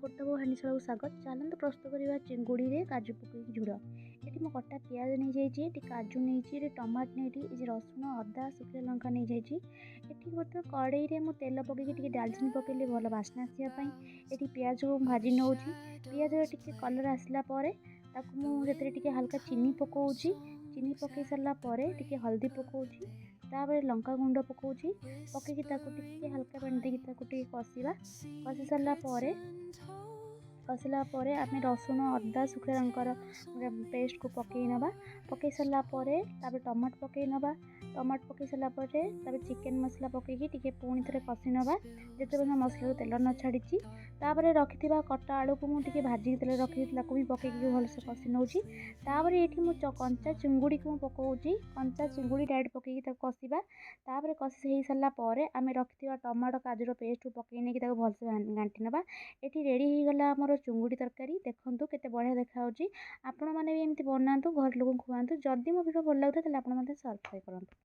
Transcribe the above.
ଖୋର୍ଦ୍ଧା ବୋହୂ ହାଣ୍ଡିଶାଳକୁ ସ୍ୱାଗତ। ଚାଲନ୍ତୁ ପ୍ରସ୍ତୁତ କରିବା ଚିଙ୍ଗୁଡ଼ିରେ କାଜୁ ପକେଇକି ଝୋଳ। ଏଠି ମୁଁ କଟା ପିଆଜ ନେଇଯାଇଛି, ଏଠି କାଜୁ ନେଇଛି, ଏଠି ଟମାଟୋ ନେଇଛି, ଏଠି ରସୁଣ, ଅଦା, ଶୁଖିଲା ଲଙ୍କା ନେଇଯାଇଛି। ଏଠି ବର୍ତ୍ତମାନ କଡ଼େଇରେ ମୁଁ ତେଲ ପକେଇକି ଟିକେ ଡାଲଚିନି ପକେଇଲି ଭଲ ବାସ୍ନା ଆସିବା ପାଇଁ। ଏଠି ପିଆଜକୁ ମୁଁ ଭାଜି ନେଉଛି। ପିଆଜର ଟିକେ କଲର୍ ଆସିଲା ପରେ ତାକୁ ମୁଁ ସେଥିରେ ଟିକେ ହାଲକା ଚିନି ପକାଉଛି। ଚିନି ପକାଇ ସାରିଲା ପରେ ଟିକେ ହଳଦୀ ପକାଉଛି, ତାପରେ ଲଙ୍କା ଗୁଣ୍ଡ ପକାଉଛି। ପକାଇକି ତାକୁ ଟିକେ ହାଲକା ପାଣି ଦେଇକି ତାକୁ ଟିକେ କଷିବା। କଷି ସାରିଲା ପରେ କଷିଲା ପରେ ଆମେ ରସୁଣ, ଅଦା, ଶୁଖିଲା ଲଙ୍କାର ପେଷ୍ଟକୁ ପକାଇ ନେବା। ପକାଇ ସାରିଲା ପରେ ତାପରେ ଟମାଟୋ ପକାଇ ନେବା। ଟମାଟୋ ପକାଇ ସାରିଲା ପରେ ତାପରେ ଚିକେନ୍ ମସଲା ପକାଇକି ଟିକେ ପୁଣି ଥରେ କଷି ନେବା, ଯେତେବେଳେ ମସଲାରୁ ତେଲ ନ ଛାଡ଼ିଛି। ତାପରେ ରଖିଥିବା କଟା ଆଳୁକୁ ମୁଁ ଟିକେ ଭାଜିକି ତେଲ ରଖିଥିଲି, ତାକୁ ବି ପକାଇକି ଭଲସେ କଷି ନେଉଛି। ତାପରେ ଏଇଠି ମୁଁ କଞ୍ଚା ଚିଙ୍ଗୁଡ଼ିକୁ ମୁଁ ପକାଉଛି। କଞ୍ଚା ଚିଙ୍ଗୁଡ଼ି ଡାଇରେକ୍ଟ ପକାଇକି ତାକୁ କଷିବା। ତାପରେ କଷି ହେଇସାରିଲା ପରେ ଆମେ ରଖିଥିବା ଟମାଟୋ କାଜୁର ପେଷ୍ଟକୁ ପକାଇ ନେଇକି ତାକୁ ଭଲସେ ଘାଣ୍ଟି ନେବା। ଏଠି ରେଡ଼ି ହେଇଗଲା ଆମର ଚୁଙ୍ଗୁଡ଼ି ତରକାରୀ। ଦେଖନ୍ତୁ କେତେ ବଢ଼ିଆ ଦେଖାହେଉଛି। ଆପଣମାନେ ବି ଏମିତି ବନାନ୍ତୁ, ଘର ଲୋକଙ୍କୁ ଖୁଆନ୍ତୁ। ଯଦି ମୋ ଭିଡ଼ିଓ ଭଲ ଲାଗୁଥାଏ, ତାହେଲେ ଆପଣ ମୋତେ ସବସ୍କ୍ରାଇବ୍ କରନ୍ତୁ।